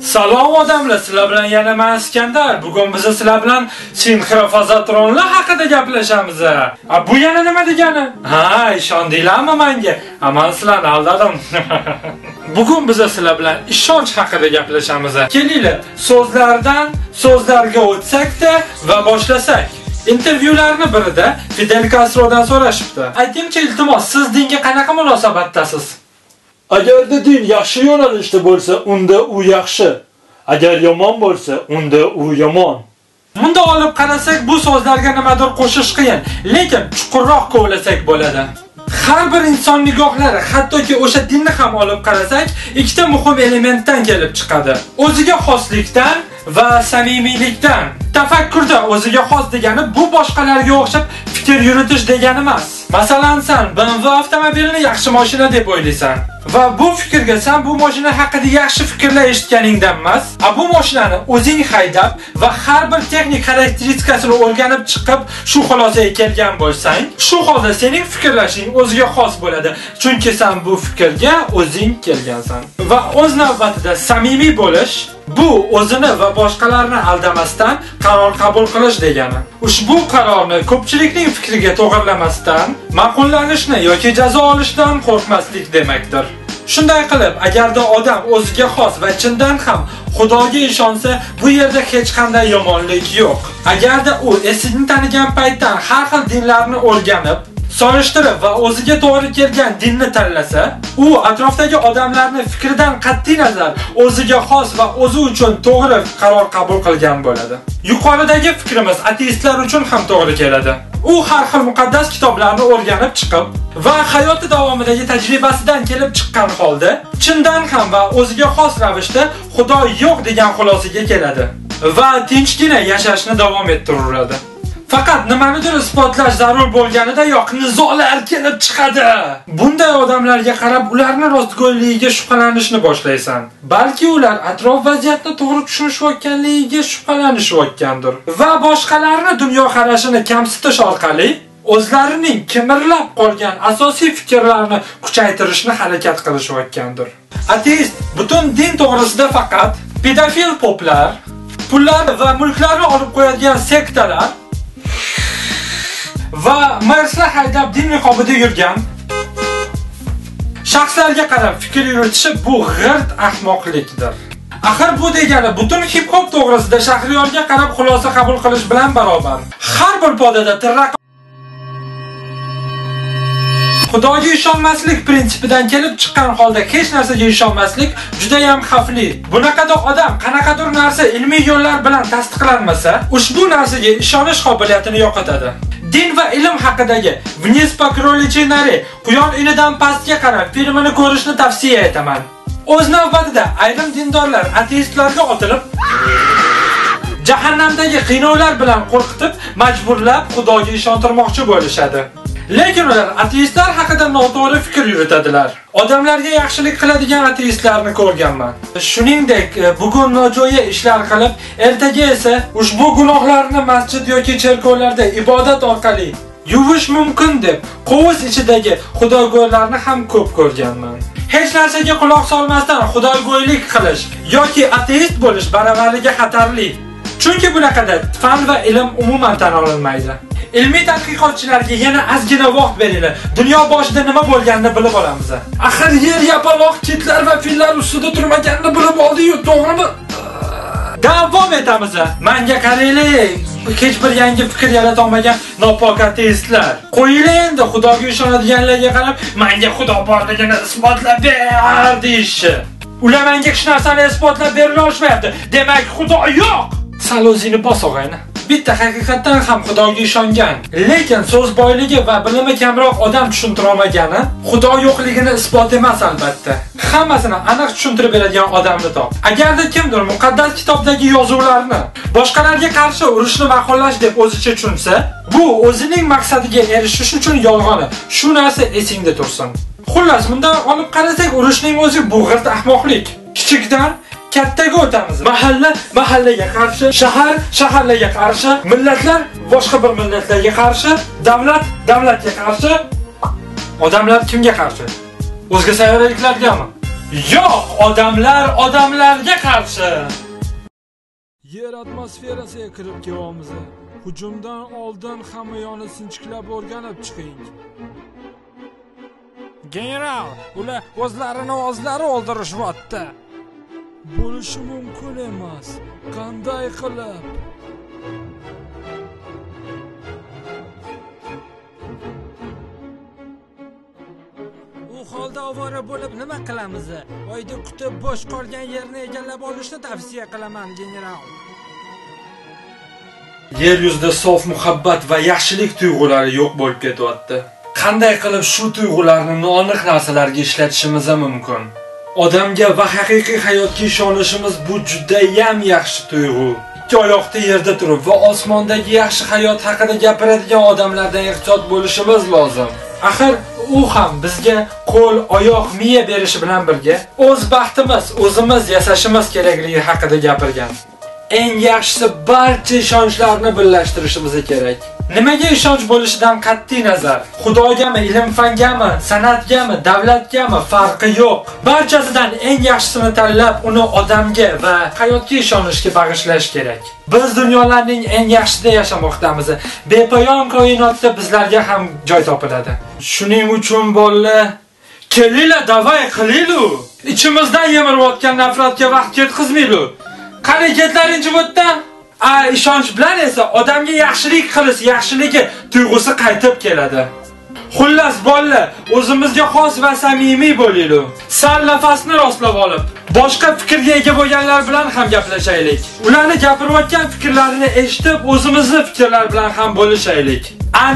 Salom odamlar, sizlar bilan yana men Iskandar. Bugun biz sizlar bilan sinxrofazatronlar haqida gaplashamiz. A bu yana nima degani? Ha, ishondinglarmi menga? Men sizlarni aldadim. Bugun biz sizlar bilan ishonch haqida gaplashamiz. Kelinglar, so'zlardan so'zlarga o'tsak-da va boshlasak. Intervyularni birida Fidel Castrodan so'rashibdi. Aytingchi, iltimos, siz dinga qanaqa munosabatdasiz? Agarda din yaxshi yo'nalishda bo'lsa, unda u yaxshi. Agar yomon bo'lsa, unda u yomon. Bunda olib qarasak, bu so'zlarga nimadir qo'shish qiyin, lekin chuqurroq kovlasak bo'ladi. Har bir inson nigohlari, hattoki o'sha dinni ham olib qarasak, ikkita muhim elementdan kelib chiqadi. O'ziga xoslikdan va samimiylikdan. Tafakkurda o'ziga xos degani bu boshqalarga o'xshab fikr yuritish degani emas. Masalan, sen BMW avtomobilini yaxshi mashina deb o'ylaysan va bu fikrga sen bu mashina haqida yaxshi fikrlar eshitganingdan emas, a bu mashinani o'zing haydab va har bir texnik xarakteristikasini o'rganib chiqib shu xulosaga kelgan bo'lsang, shu holda sening fikrlashing o'ziga xos bo'ladi, chunki sen bu fikrga o'zing kelgansan. Va o'z navbatida samimiy bo'lish bu o'zini va boshqalarni aldamasdan qaror qabul qilish degani. Ushbu qarorni ko'pchilikning fikriga to'g'rilamasdan, ma'qullanishni yoki jazo olishdan qo'rqmaslik demakdir. Shunday qilib, agarda odam o'ziga xos va chindan ham Xudoga ishonsa, bu yerda hech qanday yomonlik yo'q. Agarda u esini tanigan paytdan har xil dinlarni o'rganib, solishtirib va o'ziga to'g'ri kelgan dinni tanlasa, u atrofdagi odamlarning fikridan qat'iy nazar o'ziga xos va o'zi uchun to'g'ri qaror qabul qilgan bo'ladi. Yuqoridagi fikrimiz ateistlar uchun ham to'g'ri keladi. U har xil muqaddas kitoblarni o'rganib chiqib va hayoti davomidagi tajribasidan kelib chiqqan holda chindan ham va o'ziga xos ravishda Xudo yo'q degan xulosaga keladi va tinchgina yashashni davom ettiraveradi. Faqat nimanidir isbotlash zarur bo'lganidayoq nizolar kelib chiqadi. Bunday odamlarga qarab ularni rostgo'yligiga shubhalanishni boshlaysan. Balki ular atrof vaziyatni to'g'ri tushunishayotganligiga shubhalanishayotgandir va boshqalarni dunyoqarashini kamsitish orqali o'zlarining kimirlab qolgan asosiy fikrlarini kuchaytirishni harakat qilishayotgandir. Ateist butun din to'g'risida faqat pedofil poplar, pullar va mulklarni olib qo'yadigan sektalar va Marslar haydab din niqobida yurgan shaxslarga qarab fikr yuritishi bu g'irt ahmoqlikdir. Axir bu degani butun hip-hop to'g'risida Shahriyorga qarab xulosa qabul qilish bilan barobar. Har bir podada tirraq Xudoga ishonmaslik prinsipidan kelib chiqqan holda hech narsaga ishonmaslik juda ham xavfli. Bunaqada odam qanaqadir narsa ilmiy yo'llar bilan tasdiqlanmasa, ushbu narsaga ishonish qobiliyatini yo'qotadi. Din va ilm haqidagi Вниз по кроличьей норе, Quyon inidan pastga qarab filmini ko'rishni tavsiya etaman. O'z navbatida ayrim dindorlar ateistlarga otilib, jahannamdagi qiynovlar bilan qo'rqitib, majburlab Xudoga ishontirmoqchi bo'lishadi. Lekin ular ateistlar haqida noto'g'ri fikr yuritadilar. Odamlarga yaxshilik qiladigan ateistlarni ko'rganman. Shuningdek, bugun nojo'ya ishlar qilib, ertaga esa ushbu gunohlarni masjid yoki cherkovlarda ibodat orqali yuvish mumkin deb qovus ichidagi xudogo'ylarni ham ko'p ko'rganman. Hech narsaga quloq solmasdan xudogo'ylik qilish yoki ateist bo'lish baravariga xatarli. Chunki bunaqada fan va ilm umuman tan olinmaydi. Ilmiy tadqiqotchilarga yana ozgina vaqt beringlar. Dunyo boshida nima bo'lganini bilib olamiz. Axir yer yapaloq, kitlar va fillar ustida turmaganini bilib oldi-yu, to'g'rimi? Davom etamiz. Menga qaranglar, hech bir yangi fikr yarata olmagan nopok ateistlar. Qo'yinglar endi Xudoga ishonadiganlarga qarab, menga Xudo borligini isbotlab ber deyishi. Ular menga hech narsani isbotlab bera olishmayapti. Demak, Xudo yo'q. Sal o'zingni bos og'ayni. Bitta haqiqatdan ham Xudoga ishongan, lekin so'z boyligi va bilimi kamroq odam tushuntira olmagani Xudo yo'qligini isbot emas albatta. Hammasini aniq tushuntirib beradigan odamni top. Agarda kimdir muqaddas kitobdagi yozuvlarni boshqalarga qarshi urushni ma'qullash deb o'zicha tushunsa, bu o'zining maqsadiga erishish uchun yolg'oni. Shu narsa esingda tursin. Xullas, bundan olib qarasak, urushning o'zi bu g'irt ahmoqlik. Kichikdan kattaga o'tamiz. Mahalla mahallaga qarshi, shahar shaharlarga qarshi, millatlar boshqa bir millatlarga qarshi, davlat davlatga qarshi. Odamlar kimga qarshi? O'zga sayyoraliklargami? Yo'q, odamlar odamlarga qarshi. Yer atmosferasiga kirib kelyapmiz. Hujumdan oldin hamma yoni sinchiklab o'rganib chiqing. General, ular o'zlarini o'zlari o'ldirishyapti. Bo'lishi mumkin emas. Qanday qilib? U holda ovora bo'lib nima qilamiz? Oyda kutib bo'sh qolgan yerni egallab olishni tavsiya qilaman, general. Yer yuzida sof muhabbat va yaxshilik tuyg'ulari yo'q bo'lib ketyapti. Qanday qilib shu tuyg'ularni noaniq narsalarga ishlatishimiz mumkin? Odamga va haqiqiy hayotga ishonishimiz bu judayam yaxshi tuyg'u. Ikki oyoqda yerda turib va osmondagi yaxshi hayot haqida gapiradigan odamlardan ehtiyot bo'lishimiz lozim. Axir u ham bizga qo'l, oyoq, miya berishi bilan birga o'z baxtimiz, o'zimiz yasashimiz kerakligi haqida gapirgan. Eng yaxshisi barcha ishonchlarni birlashtirishimiz kerak. Nimaga ishonch bo'lishidan qat'iy nazar, Xudogami, ilm-fangami, san'atgami, davlatgami farqi yo'q. Barchasidan eng yaxshisini tanlab, uni odamga va hayotga ishonishga bag'ishlash kerak. Biz dunyolarning eng yaxshisida yashamoqdamiz. Bepoyon koinotda bizlarga ham joy topiladi. Shuning uchun bolalar, kelinglar, davay qilaylik. Ichimizdan yemirayotgan nafratga vaqt ketkazmaylik. Qani ketlarinchi bu yerdan? Ishonch bilan esa odamga yaxshilik qilish, yaxshiligi tuyg'usi qaytib keladi. Xullas bolalar, o'zimizga xos va samimiy bo'laylik. Sal nafasni rostlab olib, boshqa fikrga ega bo'lganlar bilan ham gaplashaylik. Ularni gapirayotgan fikrlarini eshitib, o'zimizni fikrlar bilan ham bo'lishaylik.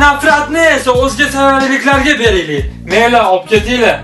Nafratni esa o'zga sayyoraliklarga beraylik. Mayli, olib ketinglar.